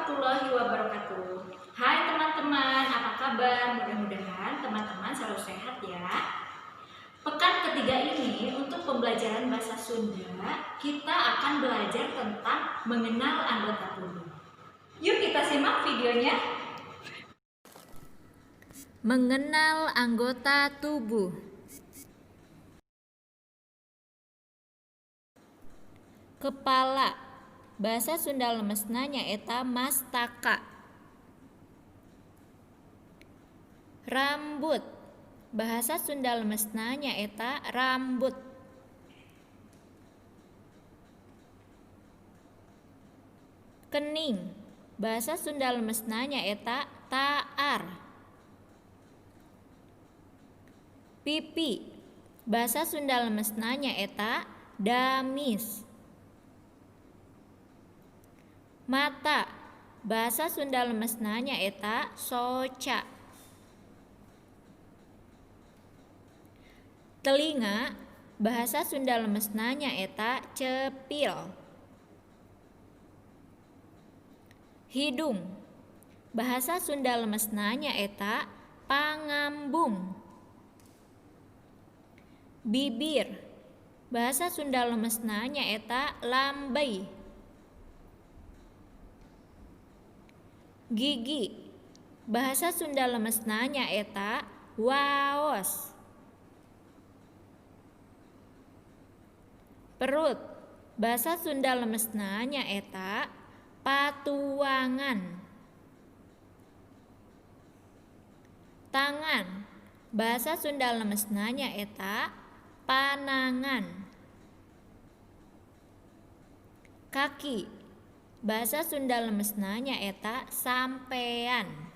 warahmatullahi wabarakatuh. Hai teman-teman, apa kabar? Mudah-mudahan teman-teman selalu sehat ya. Pekan ketiga ini untuk pembelajaran bahasa Sunda, kita akan belajar tentang mengenal anggota tubuh. Yuk kita simak videonya. Mengenal anggota tubuh. Kepala. Bahasa Sunda lemesna nyaeta mastaka. Rambut. Bahasa Sunda lemesna nyaeta rambut. Kening. Bahasa Sunda lemesna nyaeta taar. Pipi. Bahasa Sunda lemesna nyaeta damis. Mata. Bahasa Sunda lemesna nyaeta soca. Telinga. Bahasa Sunda lemesna nyaeta cepil. Hidung. Bahasa Sunda lemesna nyaeta pangambung. Bibir. Bahasa Sunda lemesna nyaeta lambey. Gigi. Bahasa Sunda lemesna nyaeta waos. Perut. Bahasa Sunda lemesna nyaeta patuangan. Tangan. Bahasa Sunda lemesna nyaeta panangan. Kaki. Bahasa Sunda lemesna nyaeta sampean.